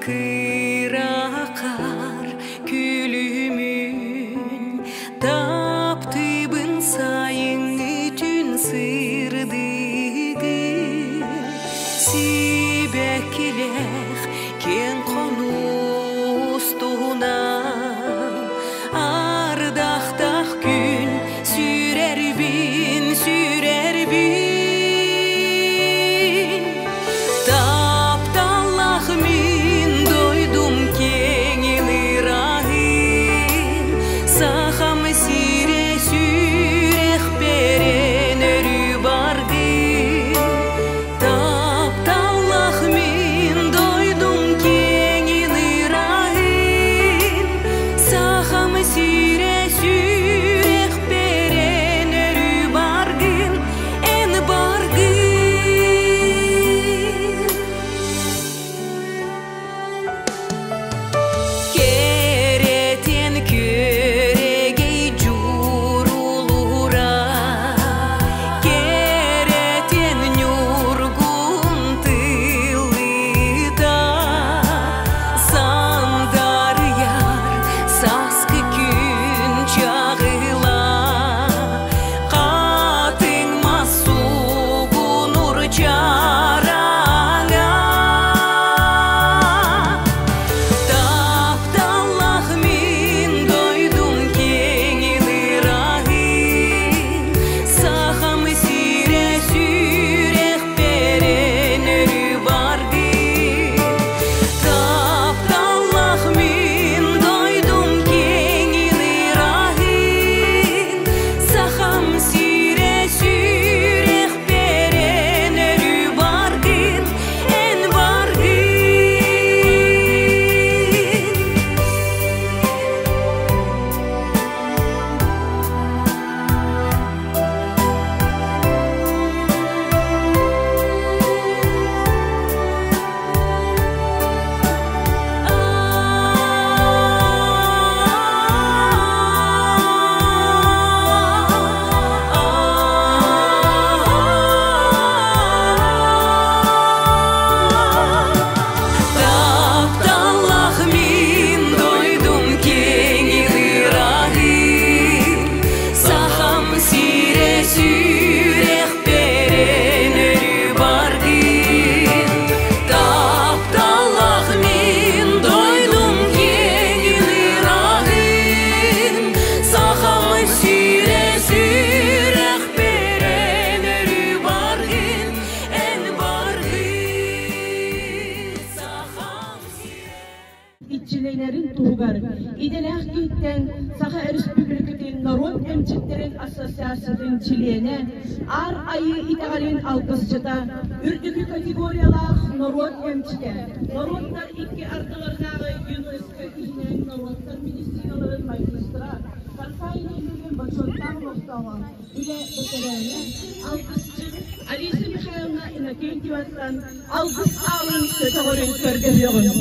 Кыра хаар күлүмүн таптыыбын сайыҥҥы түүн сырдыгы сибэккилээх киэҥ хонуустунан ардахтаах күн сүүрэрбин сүүрэрбин Тапталлаах мин дойдум киэҥин ыраһын, Сахам сирэ сүрэхпэрэн өрүү бардын. Тапталлаах мин дойдум киэҥин ыраһын, Сахам сирэ сүрэхпэрэн өрүү баргын, Эн баргын. Кэрэтин күөрэгэй дьурулуура, Кэрэтин ньургун тылыта, Сандарыйар сааскы күн чаҕыла, Хатыҥ мас сугунур чараҥа. Тапталлаах мин дойдум киэҥин ыраһын, Сахам сирэ сүрэхпэрэн өрүү бардын. Тапталлаах мин дойдум киэҥин ыраһын, Сахам сирэ сүрэхпэрэн өрүү баргын, эн баргын. Тапталлаах мин дойдум киэҥин ыраһын, Сахам сирэ сүрэхпэрэн өрүү бардын. Тапталлаах мин дойдум киэҥин ыраһын, Сахам сирэ сүрэхпэрэн өрүү баргын, эн баргын, Сахам сирэ. Иччилэнэрин туһугар идэлээх киһиттэн Саха Өрөспүүбүлүкэтин норуот эмчиттэрин ассоциациятын чилиэнэ, Аар Айыы итэҕэлин алгысчыта, үрдүкү категориялаах норуот эмчитэ, норуоттар икки ардыларынааҕы ЮНЕСКО иһинэн норуоттар медициналарын магистра, Сарсаай нэһилиэгин бочуоттаах олохтооҕо, үлэ бэтэрээнэ, алгысчыт Алиса Михайловна Иннокентьеваттан алгыс аалын көтөҕөрүн көрдөһүөҕүм.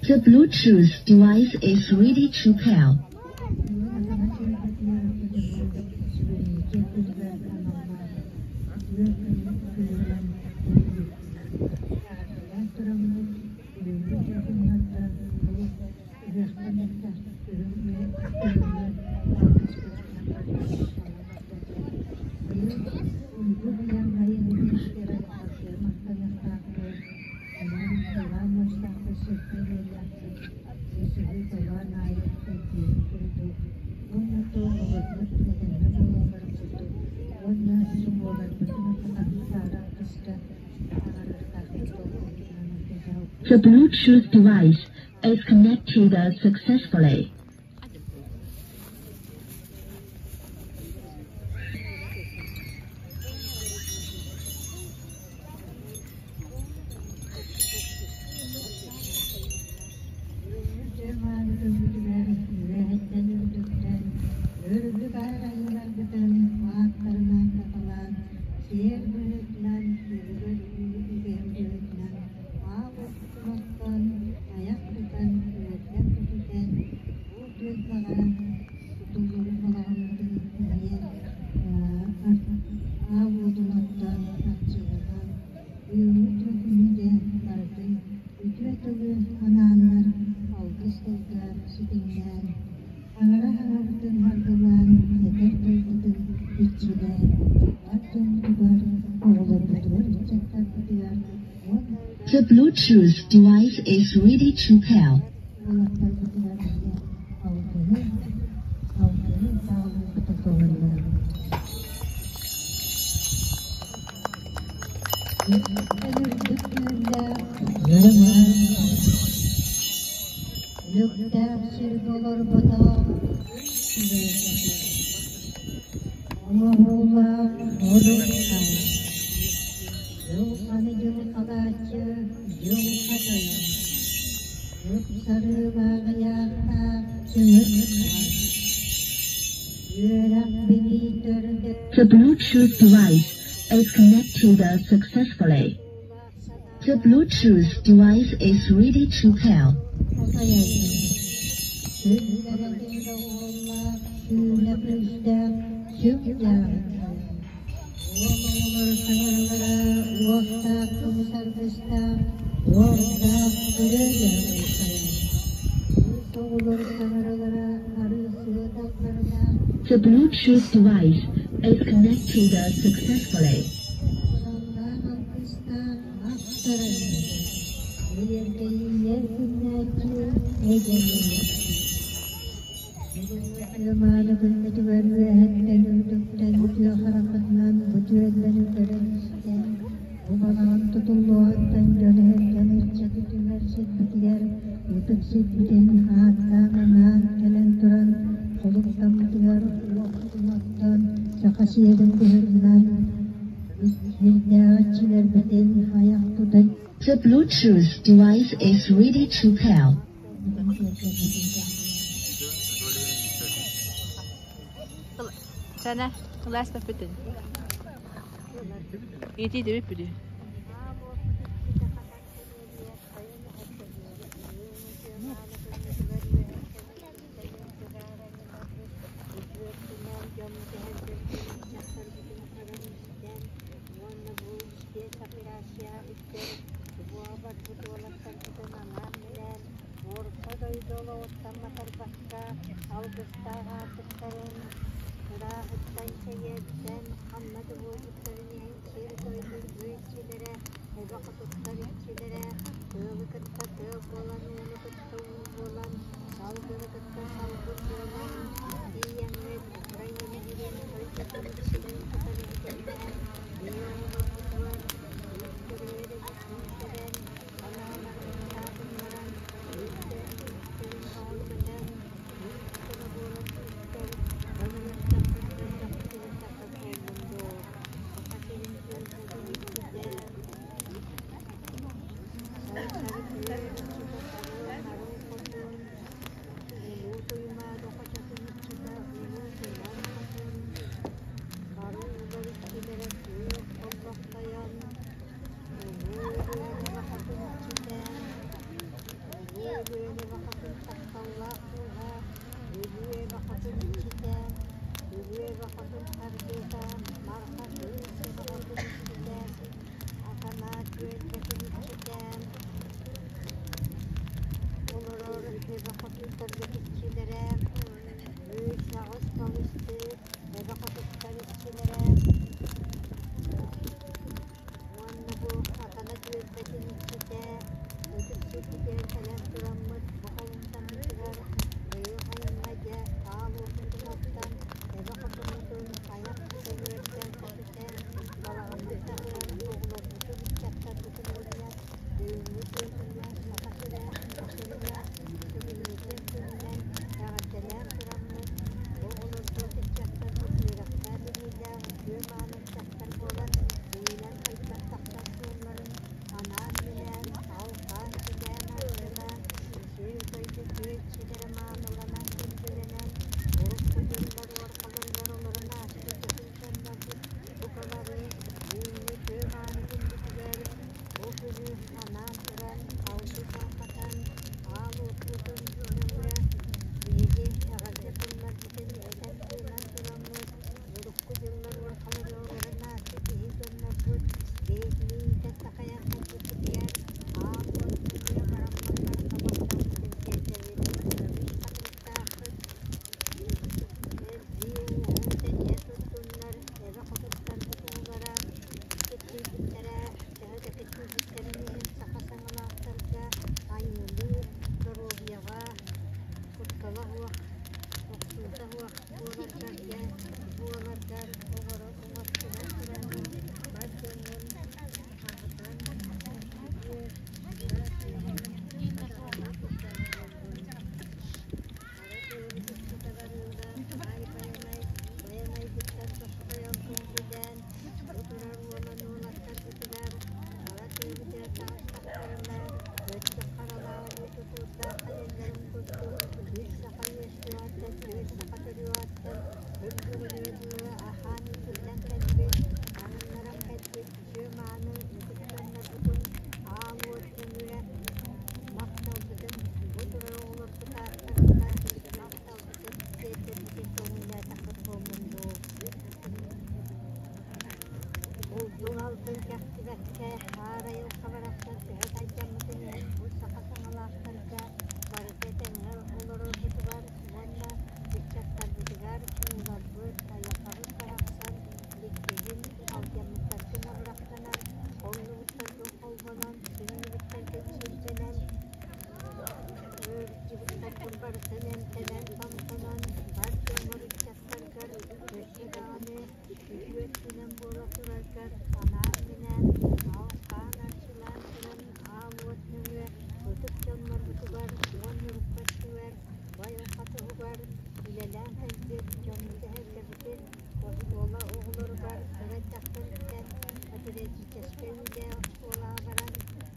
The Bluetooth device is ready to pair. The Bluetooth device is connected successfully. Таҥара аҕабытын саргылаан, этэр тылбытын иччилээн, бар дьоммутугар, оҕолорбутугар, ыччаттарбытыгар уонна The Bluetooth device is ready to pair. уолаттарбытыгар эмиэ алгыһы, алгыһы таалыыбытын көҥүллээн. Үрдүктэн үрдүк түүллээх, Үлүктээх сиргэ олорботох Оҥоһуулаах одуктаах, дьылҕаны дьылҕалааччы дьылҕа тойон, ыпсарыылаах ыйаахтаах Чыҥыс Хаан, үөрэх билии төрдө The Bluetooth device is connected successfully. The Bluetooth device is ready to pair. Сүллэрэтин оҕоллоох, сүүнэ күүстээх сүҥ дьааһыннара, уол оҕолор саҥаралара уохтаах көмүс аргыстаах, уордаах өрөө дьаһаллара, кыыс оҕолор саҥаралара арыы сыа даллардаах, The Bluetooth device is connected successfully. Кураллаах алгыстаах аттара Үйэргэйиийэр күннээччи эдьэйиилэр Мааны күммүтүгэр үөһэттэн үрдүктэн үтүө хараххытынан бу түөлбэни көрөн-истэн, бу балаҕан тутуллуоҕуттан дьону-сэргэни ыччаты түмэр сирбитигэр, ытык сирбитин ааттаан-анаан кэлэн туран холуктаммытыгар уоппутун оттон саха сиэрин быһыытынан сирдээҕиччилэрбитин айах тутан The Bluetooth device is ready to pair. Sana last бүтүн. Ити дебит бүдү. оҕолоргор дьэ буоларгар оҥорон оҥостунан тураҥҥын бар дьоҥҥун аһатан үтүө ыраас айылҕаны араҥалыы сылдьар буоллун. Хара тыабыт иччитэ барыыла Баай Байанай Байанайгыттан тосхойон күндүлээн бу турар уолан уолаттарбытыгар хара тыабытыгар таҕыстахтарына өттүк харалаах улуу тутуурдаах кэлэллэрин курдук үс саха үөскүөҕүттэн түөрт саха төрүөҕүттэн күн бүгүнүгэр дылы ахаан иитиллэн кэлбит, таҥыннаран кэлбит үтүө мааны ытык дьоннорбутун аал уот нөҥүө махталбытын бу турар оҕолорбут ааттарыттан махталбытын тиэрдэрбитин көҥүллээтэххит буоллун дуу. Булдуҥ алтын кэхтибэккэ, аар айылҕа барахсан төһө тайдаммытын иһин бу саха саҥалаахтарга барыта этэҥҥэ олорорбутугар уонна ыччаттарбытыгар ууларбыт, айылҕабыт барахсан дьиктигин алдьаммыттаргын абырахтанан, холлубуттаргын холбонон, сүнньүбүттэргин сүрдэнэн, ыалдьыбыттаргын барытын эмтэнэн, томтонон, бар дьоҥҥор ыччаттаргар өссө даҕаны үтүө өттүнэн буола тураргар анаан-минээн, аал-хаан арчылаан туран аал уот нөҥүө ытык дьоннорбутугар уонна урукку өттүгэр байылҕа туһугар үлэлээн кэлбит дьоммут-эһэллэрбитин оскуола оҕолоругар кыра эрдэхтэриттэн патриотическай үлэ оскуолаҕа баран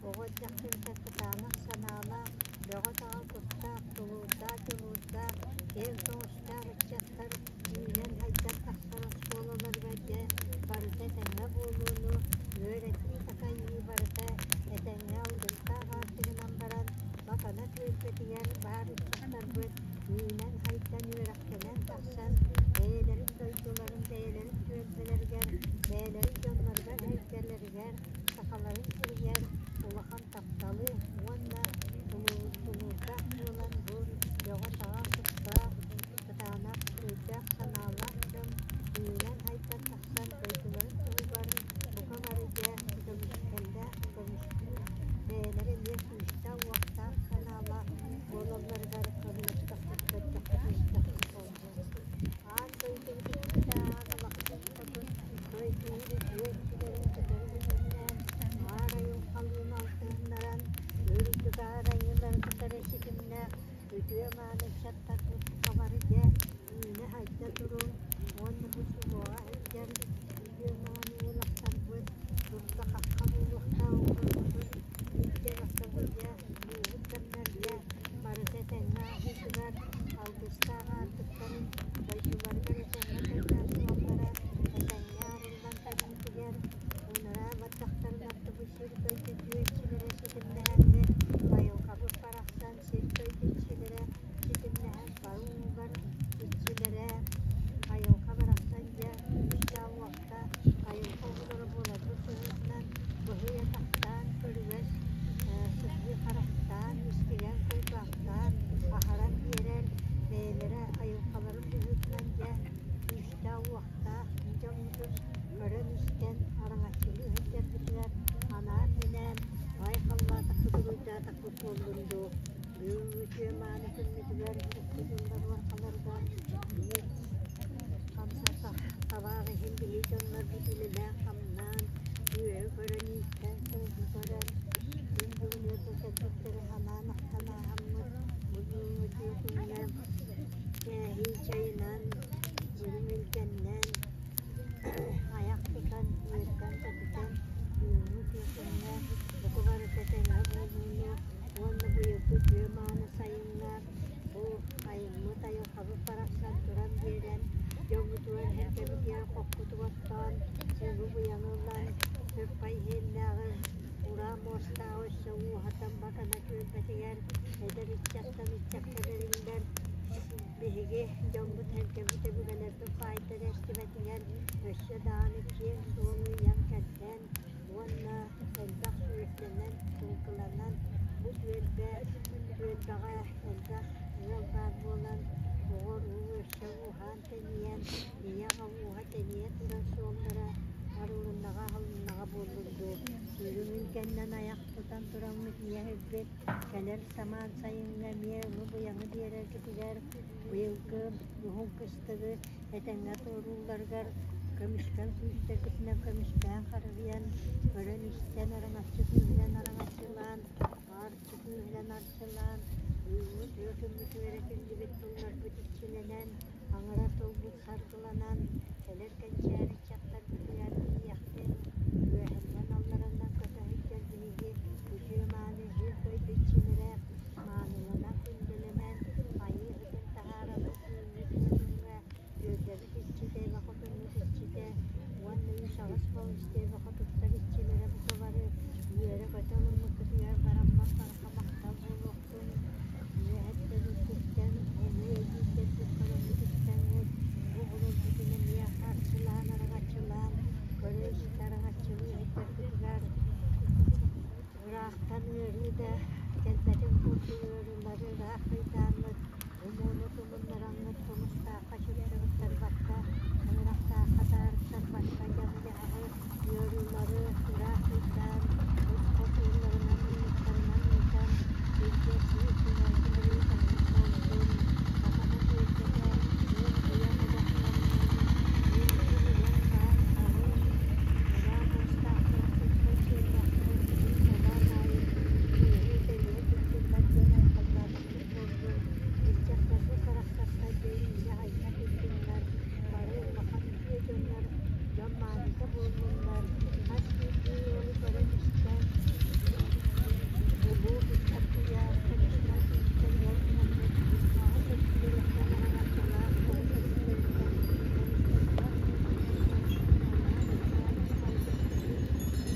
оҕо эрдэхтэриттэн кытаанах санаалаах, бөҕө-таҕа куттаах, тулуурдаах, дьулуурдаах, киэҥ көҕүстээх ыччаттар үүнэн-сайдан тахсар оскуолаларыгар дьэ барыта этэҥҥэ буолууну, үөрэтии-такайыы барыта этэҥҥэ алгыстаах аартыгынан баран Бакана түөлбэтигэр баар ыччаттарбыт үүнэн-сайдан үөрэхтэнэн тахсан бэйэлэрин дойдуларын, бэйэлэрин түөлбэлэригэр, бэйэлэрин дьонноругар-сэргэлэригэр, сахаларын сиригэр улахан тапталы уонна тулуурдаах буолан бу бөҕө-таҕа куттаах, кытаанах, өйдөөх-санаалаах дьон үүнэн-сайдан тахсан дойдуларын туһугар бука бары дьэ көмүскэллээх, көмүскүүр бэйэлэрэ эмиэ күүстээх-уохтаах санаалаах буолалларыгар көмөлөстөхпүт, көрдөхпүт-иһиттэхпит буоллун. Аан дойдубут иччитэ аан алахчын хотун дойдуһун үтүө иччилэрин кытары ситимнээн, аар айылҕалыын алтыһыннаран, үрдүк аар айыылары кытары ситимнээх үтүө-мааны ыччаттарбыт хабары дьэ үүнэ-сайда туруҥ уонна бу субуоҕа сылдьар үтүө-мааны уолаттарбыт дурда-хахха буолуохтаах оҕолорбутун илдьэ барсабылга, быыһык кэмнэргэ барыта этэҥҥэ ааһыытыгар алгыстаах аартыктарын дойдуларыгар этэҥҥэ төннөр суоллара этэҥҥэ арыллан кэлиитигэр унараа бардахтарын аттыбыт сир дойду үтүө иччилэрэ ситимнэһэннэр айылҕабыт барахсан сир дойду иччилэрэ ситимнэһэн бары уулар иччилэрэ айылҕа барахсан дьэ күүстээх-уохта айылҕа оҕолоро буоларбыт быһыытынан быһый атахтаан көрүгэс сытыы харахтаан истигэн кулгаахтаан аһаран биэрэр бэйэлэрэ айылҕаларын быһыытынан дьэ күүстээх-уохтаах дьоммутун көрөн-истэн араҥаччылыы сылдьарбытыгар анаан-минээн айхаллаатахпыт уруйдаатахпыт буоллун дуу. Бүгүҥҥү үтүө мааны күммүтүгэр уккутуллар уорҕаларга биир хамсатах табаах иһин биһи дьоннорбут үлэлээн-хамнаан, үөһү көрөн ииттэн, сылгы көрөн, күн бүгүн үөрдэ кэлбиттэрэ санаан ахтан ааһаммыт бу бүгүҥҥү үтүө күҥҥэ кээһии чайынан, үрүҥ илгэннэн, айах тутан, үөрдэн-көтүтэн, бүгүҥҥү үтүө күҥҥэ бука барыта тэҥҥэ буолууну уонна быйылгы үтүө мааны сайыҥҥа бу айыммыт айылҕабыт барахсан туран биэрэн, дьоммутугар эргэбитигэр хоппутугар оттоон, сылгы-быйаҥы ылан, сырпай иһиллээҕи ураа муостааҕы өссө ууһатан бакана түөлбэтигэр эдэр ыччаттан ыччакка бэриллэр биһиги дьоммут эргэбит өбүгэлэрбит баайдара эстибэтигэр өссө даҕаны киэҥ суолу ыйан кэрдэн уонна элбэх сүөһүлэнэн, сылгыланан бу түөлбэ түөлбэҕэ элбэх ыал баар буолан оҕо-уруу өссө ууһаан тэнийэн, ийэ-аҕа ууһа тэнийэ турар суоллара арылыннаҕа аһылыннаҕа буоллун дуу. Үрүҥ илгэннэн айах тутан тураммыт ийэ сирбит кэлэр самаан сайыҥҥа эмиэ ылы-быйаҥы биэрэргитигэр быйылгы уһун кыстыгы этэҥҥэ туоруулларыгар көмүскэл күүстэргитинэн көмүскээн харыһыйан, көрөн-истэн араҥаччы күүһүнэн араҥаччылаан, арчы күүһүнэн арчылаан, үүммүт үөкүммүт үөрэтиллибит тылларбыт иччилэнэн, аҥара тылбыт саргыланан, кэлэр кэнчээри ыччаттарбытыгар тиийиэхтин, үөһэннэн-аллараннан көтө сылдьар биһиги үтүө-мааны сир-дойду иччилэрэ мааныланан, күндүлэнэн, айыы ыһытын таһаарабыт үүммүт үөкүҥҥэ Үөрдэбит иччитэ, эбэ хотуммут иччитэ уонна үс аҕыс балыс эбэ хотуттар иччилэрэ бука бары үөрэ-көтө ылыммыккытыгар бараммат барҕа махтал буолуохтун. Үөһэттэн үрдүктэн улуу эдьиийдэрбит көрөммүт истэҥҥит бу оҕолорбутун эмиэ арчылаан араҥаччылаан көрө-истэ араҥаччылыы иһиттэрбитигэр ыраахтан ыарыы да кэлбэтин курдук ыарыылары ыраах ыйдааммыт Умууну тумуннараҥҥыт хомустаахха сүрсүгүттэрбакка, ыҥырахтаахха таарыттарбакка дьаҥы-дьаһаҕы, ыарыылары ыраах ыйдаан, ус-хос ууларынан ыллыктарынан ыытан, сиргэ сиир түҥ тахсар буолтун, саханы күөртэтэ, ыам-ыйан олохтоннун, үүммүтүн ылан-таһан аҕын, мураан муустаахтар сыспай сиэллээхтэр күн-салаан аайы үөһүү-тэйиһэ түстүннэр диэн айхаллаабыппыт буоллун. Ыччаттарбыт барахсаттар дьэ айта турдуннар, бары улахан үтүө дьоннор, дьон мааныта буоллуннар, хас биирдии ыалы көрөн-истэн, улуу ыччат куйаарга көстөн истэн ыал гынаммыт, аҕыс өттүлэриттэн араҥаччылаах, тоҕус өттүлэриттэн көмүскэллээх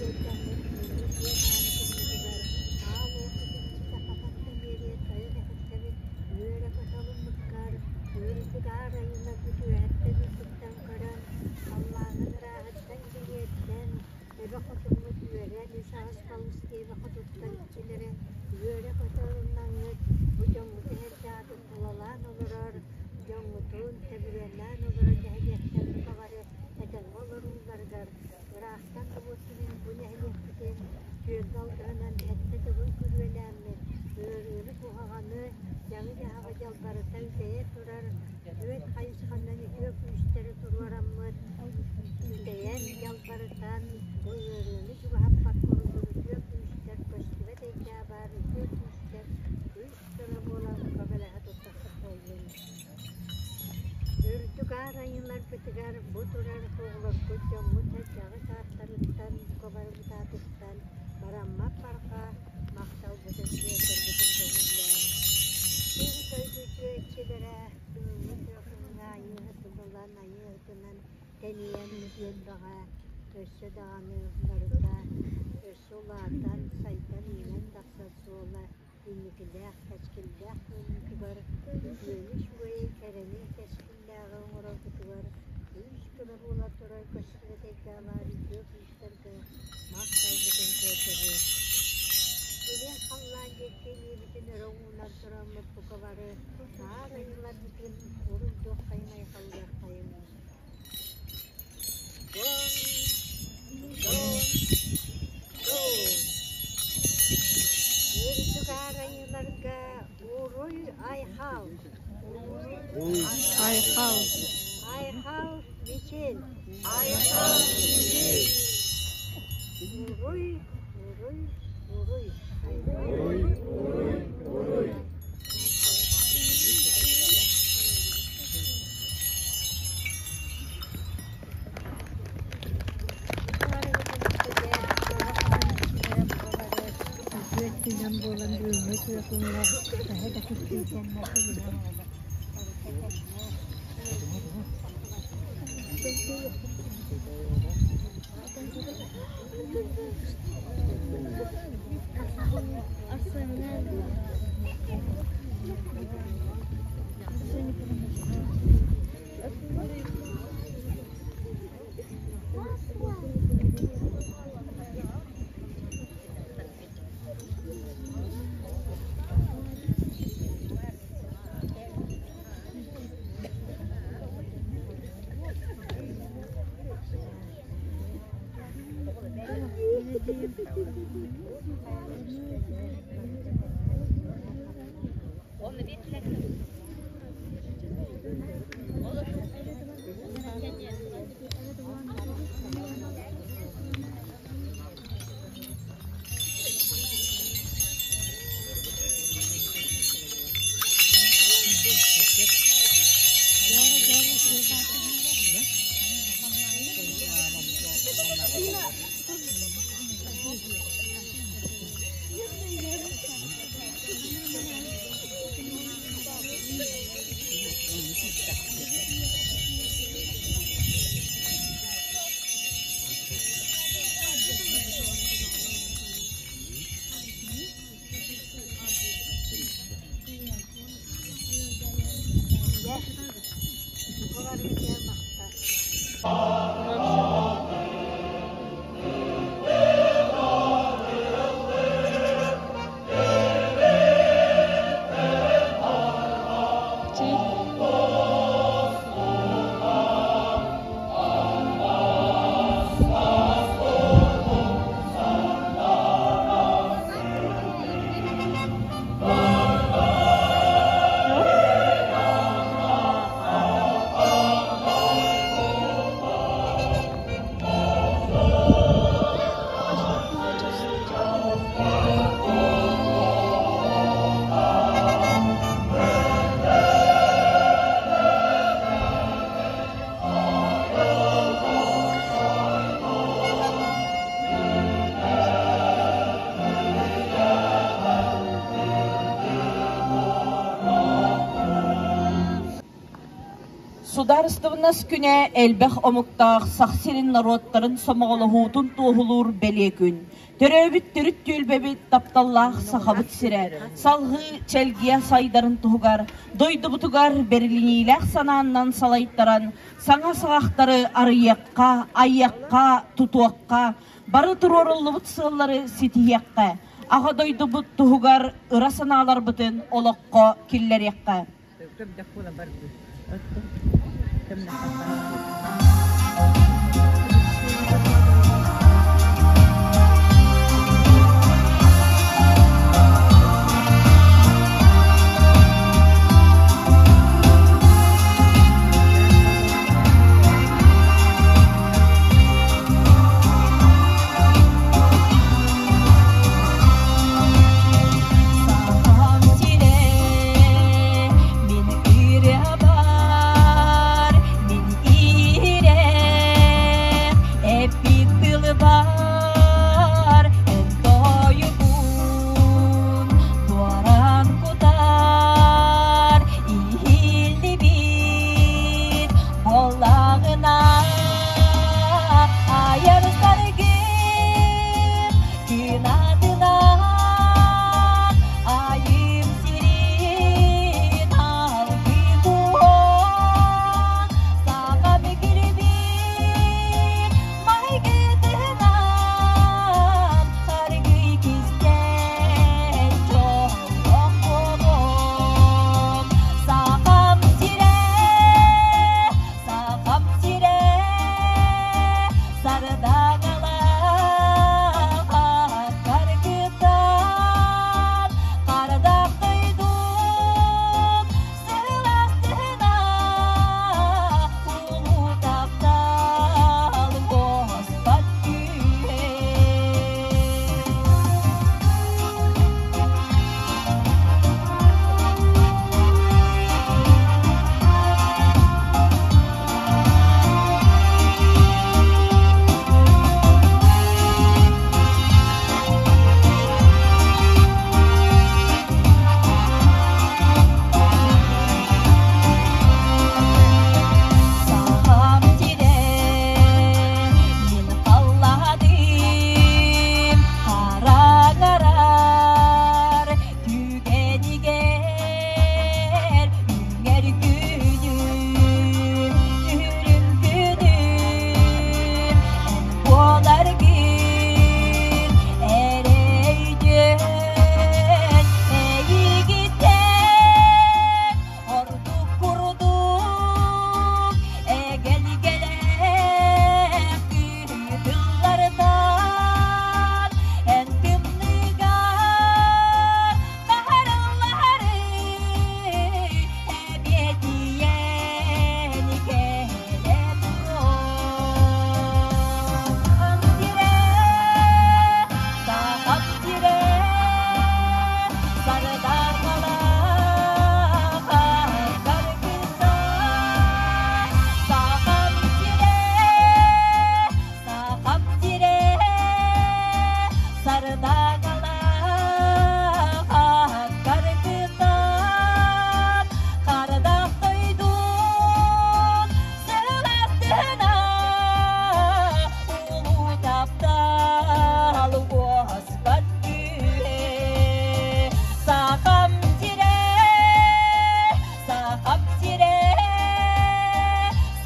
тиэрдэммит күндү үтүө мааны күммүтүгэр аал уоппут иччитэ хатан тэмиэрийэ тойон эһэккэбит үөрэ-көтө ылыммыккар, үөрүүбүт аар айыыларбыт үөһэттэн үрдүктэн көрөн, халлаанын ырааһыттан килиэттэн, эбэ хотуммут үөрэн үс аҕыс балыс диэбэ хотуттар иччилэрэ үөрэ-көтө ылынаҥҥыт, бу дьоҥҥут эһэргэ аатын тулалаан олорор, дьоҥҥутун тэбириэннээн олорор нэһилиэктэр бука бары этэҥҥэ олорууларыгар ыраахтан да буолсунун бу нэһилиэкпитин түөлбэ алгыһынан сэттэ төгүл күрүөлээммит, ыарыыны, куһаҕаны, дьаҥы-дьаһаҕы дьалбарыта үтэйэ турар түөрт хайысханан үтүө күүстэри туруораммыт, үтэйэн, дьалбарытан, бу ыарыыны чугаһаппакка курдук үтүө күүстэр, көстүбэт эйгэҕэ баар үтүө күүстэр күүс-көмө буолан көмөлөһө турдахпыт буоллун. Үрдүк аар айыыларбытыгар бу турар оҕолорбут дьоммут-сэргэҕит ааттарыттан, бука аатыттан бараммат барҕа махталбытын тиэрдэрбитин көҥүллээн. Сир дойду үтүөччүлэрэ бүгүҥҥү күҥҥэ айыыһытын ылан айыыһытынан тэнийэн үтүөлбэҕэ өссө даҕаны барыта өссө улаатан, сайдан үүнэн тахсар суола инникилээх, кэскиллээх буолуутугар, үтүөнү үчүгэйи, кэрэни кэскиллээҕи оҥороргутугар күүс-көмө буола турар көстүбэт эйгэҕэ баар үтүө күүстэргэ махталбытын көрдөбүт. Илин халлаан диэки илиибитин өрө уунан тураммыт бука бары аар айыыларбытын уруйдуоххайын айхаллыаххайын. One, two, two. Үрдүк аар айыыларга уруй айхал! Айхал! Айхал мичил! Айхал мичил! Уруй, уруй, уруй! Уруй, уруй, уруй! Үтүө өттүнэн буолан бүгүҥҥү күөкүҥҥэ төһө да кистиитэннэр Судаарыстыбаннас күнэ элбэх омуктаах Сах сирин норуоттарын сомоҕолоһуутун туоһулуур бэлиэ күн. Төрөөбүт төрүт түөлбэбит тапталлаах Сахабыт сирэ салҕыы чэлгийэ сайдарын туһугар дойдубутугар бэрилиниилээх санааннан салайтаран саҥа саҕахтары арыйыахха, айыахха, тутуохха, бары туруоруллубут сыаллары ситиһиэххэ, Аҕа дойдубут туһугар ыра санааларбытын олоххо киллэриэххэ. Сахам сирэ мин ырыабар, мин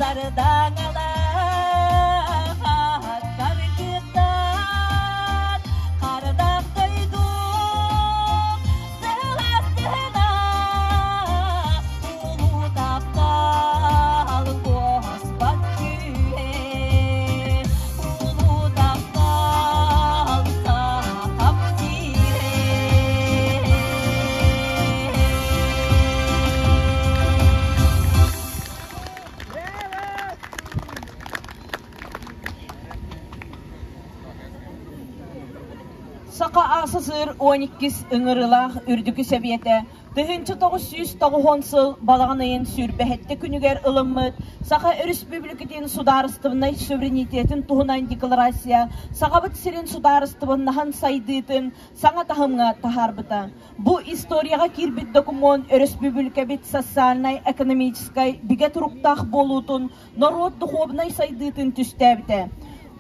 Сардаҥалаах саргыттан Хардах дойдум сылаас тыына Улуу таптал буоспат күүһэ Улуу таптал сахам сирэ. Саха АССР 12 ыҥырыылаах Үрдүкү Сэбиэтэ 1990 сыл балаҕан ыйын сүүрбэһэттэ күнүгэр ылыммыт Саха Өрөспүүбүлүкэтин судаарыстыбаннай суверенитетын туһунан декларация Сахабыт сирин судаарыстыбаннаһын сайдыытын саҥа таһымҥа таһаарбыта. Бу историяҕа киирбит докумуон өрөспүүбүлүкэбит социальнай-экономическай бигэ туруктаах буолуутун, норуот духуобунай сайдыытын түстээбитэ.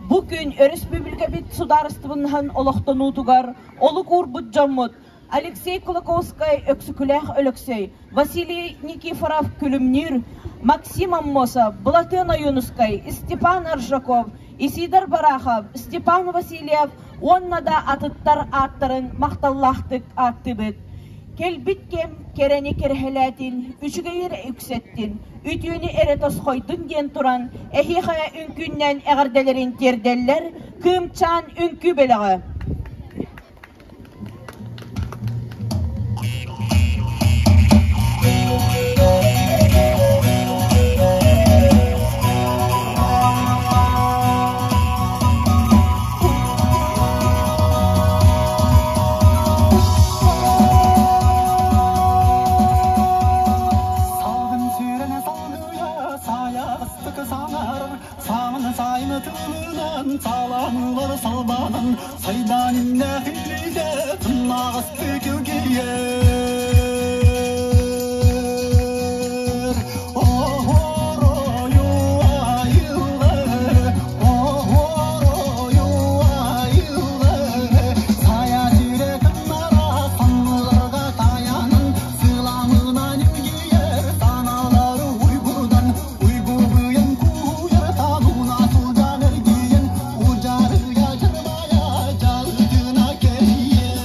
Бу күн өрөспүүбүлүкэбит судаарыстыбаннаһын олохтонуутугар олук уурбут дьоммут Алексей Кулаковскай, Өксөкүлээх Өлөксөй, Василий Никифоров Күлүмнүүр, Максим Аммосов, Былатыан Ойуунускай, Степан Аржаков, Исидор Барахов, Степан Васильев уонна да атыттар ааттарын махталлаахтык ааттыыбыт. Кэлбит кэм кэрэни кэрэһэлээтин, үчүгэйи эрэ үксэттин, үтүөнү эрэ тосхойдун диэн туран, эһиэхэ үҥкүүннэн эҕэрдэлэрин тиэрдэллэр Кыымчаан үҥкүү бөлөҕө. Салгын сүүрэн салгыйа саайаҕастык саҥарар Сааман сайын тылынан саланулар салбанан сайдан иннэхилиде тыннағысты килгиер. Оһорою айылы, оһорою айылы, сая сүйре тыннара санныларга таянын, сыламынан илгиер саналары уйгудан, уйгу быйын куйар табуна сылдьан эргийэн, удьарыга чырбая жалгына кэрийэр.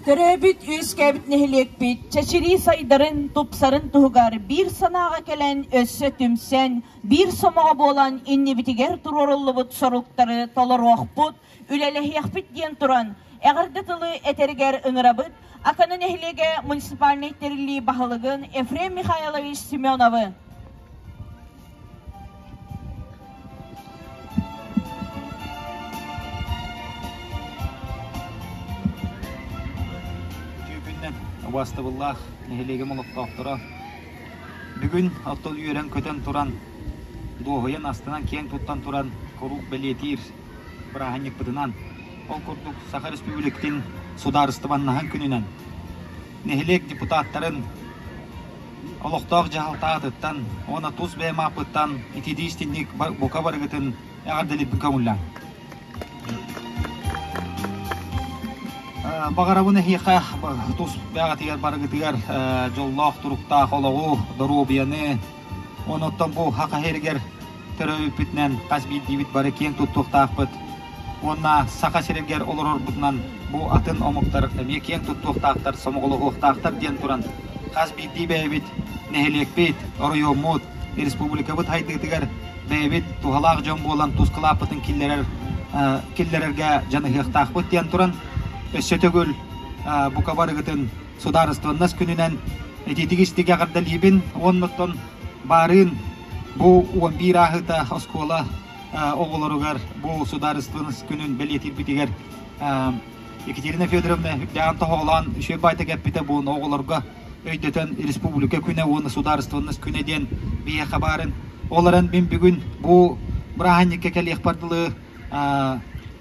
Төрөөбүт үөскээбит нэһилиэкпит чэчирии сайдарын, тупсарын туһугар биир санааҕа кэлэн өссө түмсэн, биир сомоҕо буолан иннибитигэр туруоруллубут соруктары толоруохпут, үлэлэһиэхпит диэн туран, эҕэрдэ тылы этэригэр ыҥырабыт Акана нэһилиэгэ муниципальнай тэриллии баһылыгын Ефрем Михайлович Семеновы. Үтүө күннэн убаастабыллаах нэһилиэгим олохтоохторо бүгүн оттон үөрэн-көтөн туран, дуоһуйан, астынан, киэҥ туттан туран куруук бэлиэтиир бырааһынньыкпытынан, ол курдук Саха Республикатын судаарыстыбаннаһын күнүнэн нэһилиэк депутаттарын олохтоох дьаһалта аатыттан уонна тус бэйэм ааппыттан ититии истинник бука барыгытын эҕэрдэлиирбин көҥүллээҥ. Баҕарабын эһиэхэ тус бэйэҕитигэр барыгытыгар дьоллоох туруктаах олоҕу, доруобуйаны, онуттан бу Саха сиригэр төрөөбүппүтүнэн хас биирдиибит бары киэҥ туттуохтаахпыт уонна Саха сиригэр олорорбутунан бу атын омуктар эмиэ киэҥ туттуохтаахтар, сомоҕолоһуохтаахтар диэн туран хас биирдии бэйэбит нэһилиэкпит, оройуоммут, республикабыт сайдыытыгар бэйэбит туһалаах дьон буолан тус кылааппытын киллэрэр киллэрэргэ дьаныһыахтаахпыт диэн туран өссө төгүл бука барыгытын судаарыстыбаннас күнүнэн итиитик истигэ эҕэрдэлиибин уонна баарыын бу 11 ааһыыта оскуола оҕолоругар бу судаарыстыбаннас күнүн бэлиэтиирбитигэр Екатерина Федоровна үрдээҕин тоһоҕолоон үчүгэй баайдык эппитэ бу оҕолорго өйдөтөн республика күнэ уонна судаарыстыбаннас күнэ диэн биһиэхэ баарын. Ол эрэн мин бүгүн бу бырааһынньыкка кэлиэхпэр дылы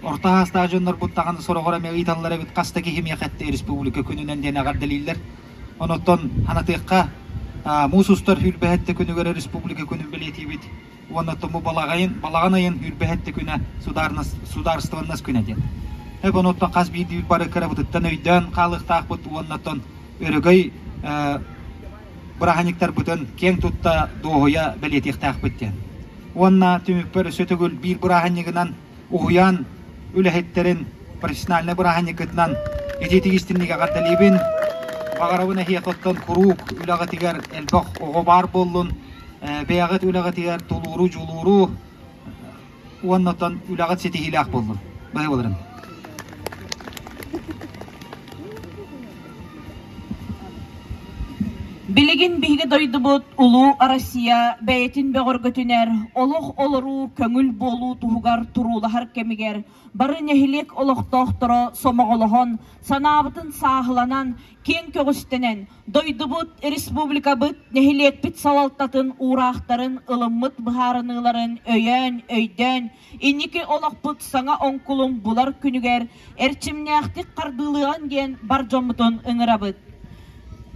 орто саастаах дьоннорбут даҕаны сороҕор эмиэ ыйыталлар эбит хас да киһи миэхэ эттэ республика күнүнэн диэн эҕэрдэлииллэр. Онуттан санатыахха муус устар сүүрбэһэттэ күнүгэр республика күнүн бэлиэтиибит уонна бу балаҕайын балаҕан ыйын сүүрбэһэттэ күнэ судаарыстыбаннас күнэ диэн. Эп онуттан хас биирдии бары кырабытыттан өйдөөн хаалыахтаахпыт уонна өрөгөй бырааһынньыктарбытын киэҥ тутта дуоһуйа бэлиэтиэхтээхпит диэн. Уонна түмүкпэр өссө төгүл биир бырааһынньыгынан уһуйаан үлэһиттэрин профессиональнай бырааһынньыккытынан итиитик истинник эҕэрдэлиибин. Баҕарабын эһиэхэ оттон куруук үлэҕитигэр элбэх оҕо баар буоллун, бэйэҕит үлэҕитигэр тулууру, дьулууру уонна оттон үлэҕит ситиһиилээх буоллун. Баһы боларын. Билигин биһиги дойдубут Улуу Россия бэйэтин бөҕөргөтүнэр, олох олоруу, көҥүл буолуу туһугар туруулаһар кэмигэр бары нэһилиэк олохтоохторо сомоҕолоһон, санаабытын сааһыланан, киэҥ көҕүстэнэн, дойдубут, республикабыт, нэһилиэкпит салалтатын уураахтарын ылыммыт быһаарыныыларын өйөөн, өйдөөн, инники олохпут саҥа оҥкулун булар күнүгэр эрчимнээхтик хардыылыаҕын диэн бар дьоммутун ыҥырабыт.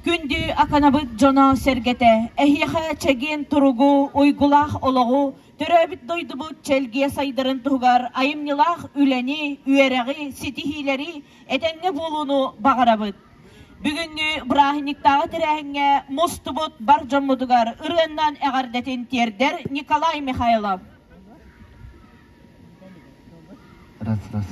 Күндү Аканабыт дьоно-сэргэтэ, эһиэхэ чэгиэн туругу, уйгулаах олоҕу, төрөөбүт дойдубут чэлгиэ сайдарын туһугар айымньылаах үлэни, үөрэҕи, ситиһиилэри, этэҥҥэ буолууну баҕарабыт. Бүгүҥҥү бырааһынньыктааҕы тэрээһиҥҥэ мустубут бар дьоммутугар ырыаннан эҕэрдэтин тиэрдэр Николай Михайлов. Раз, раз.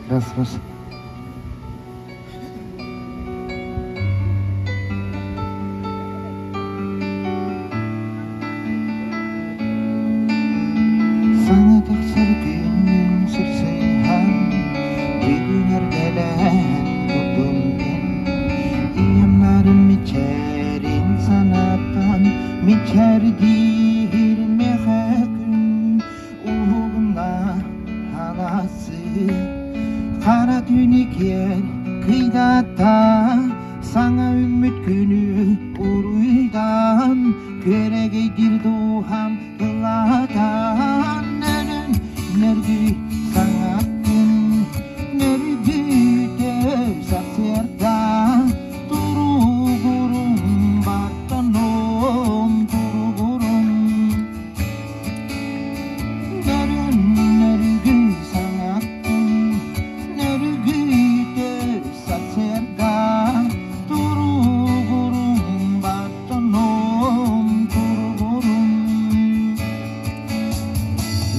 Раз, раз. Саҥа тахсар күнүн сырсыһан, бүгүн эрдэлээн турдум мин. Ийэм нарын мичээрин санатан, мичээрдиир миэхэ күн уһугунна аласы. Хара түүнү киэр кыйдата, саҥа үммүт күнү уруйда. Күөрэгейдир дууһам ыллаатан Нөрүн нөргүй саҥа күн Нөргүйдө сарсыарда Туругурум баттаном туругурум Нөрүн нөргүй саҥа күн Нөргүйдө сарсыарда Туругурум баттаном туругурум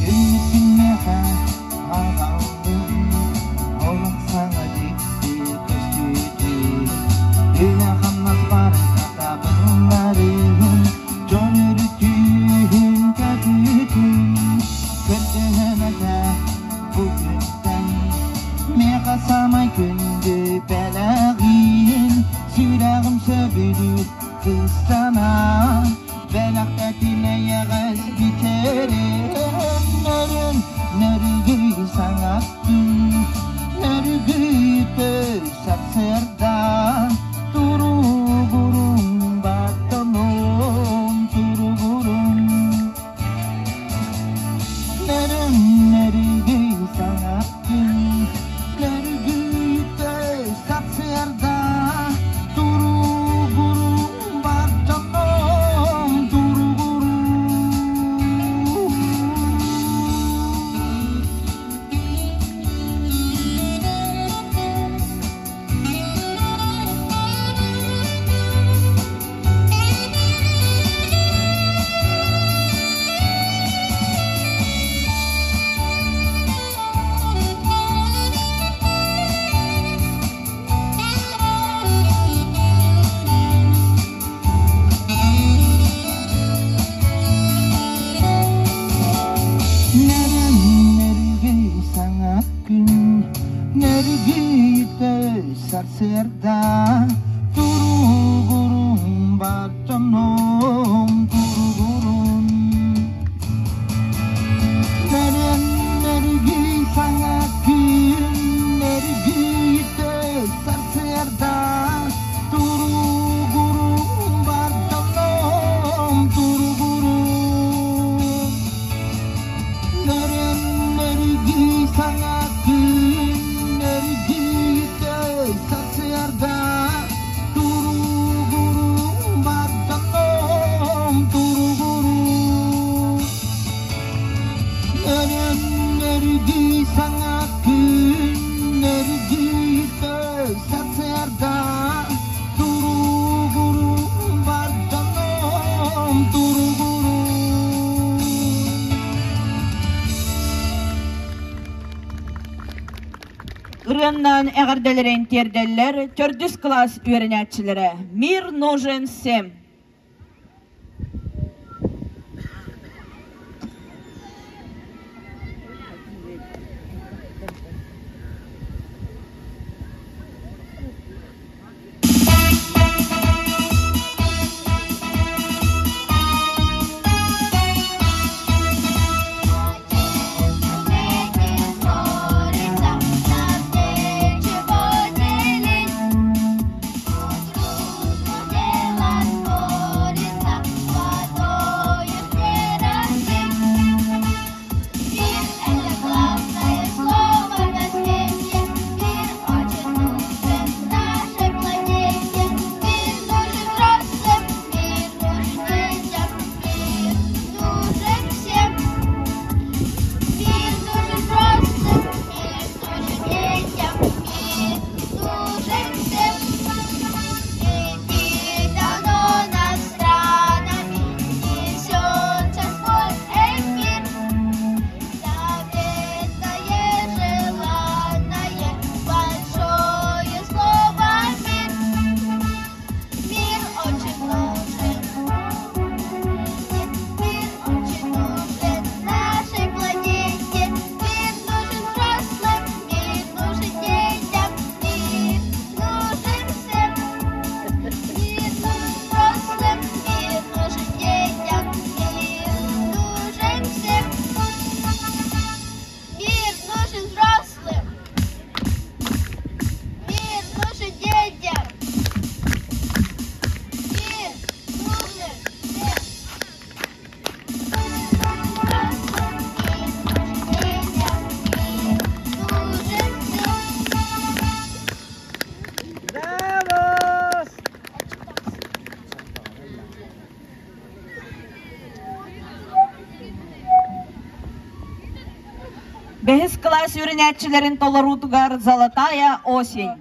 Үүнүкүннэхэ аҕаллым Олох саҥа дьикти көстүүтүн Үлэ-хамнас барыта табылларын Дьон өрүтүүһүн көтүүтүн Көрдөһөн этэ бу күнтэн Миэхэ саамай күндү бэлэҕин Сүрэҕим сөбүлүүр кыстана Бэлэхтэтин эйэҕэс бүтэрин Нөрүн нөрүгүй саҥа күн Нөрүгүйдө сарсыарда Туругурум баттаном туругурум Нөрүн нөрүгүй саҥа күн Нөрүгүйдө сарсыарда Туругурум баттаном туругурум Нөрүн нөргүй саҥа күн Нөргүйдө сарсыарда Туругурум баттаном туругурум Нөрүн нөргүй саҥа күн Нөргүйдө сарсыарда Туругурум баттаном туругурум Нөрүн нөргүй саҥа күн Нөргүйдө сарсыарда Туругурум баттаном туругурум Нөрүн нөргүй саҥа күн Нөргүйдө сарсыарда Туругурум баттаном туругурум Ырыаннан эҕэрдэлэрин тиэрдэллэр төрдүс кылаас үөрэнээччилэрэ Мир нужен всем. Делать. Бэһис кылаас үөрэнээччилэрин толоруутугар «Золотая осень».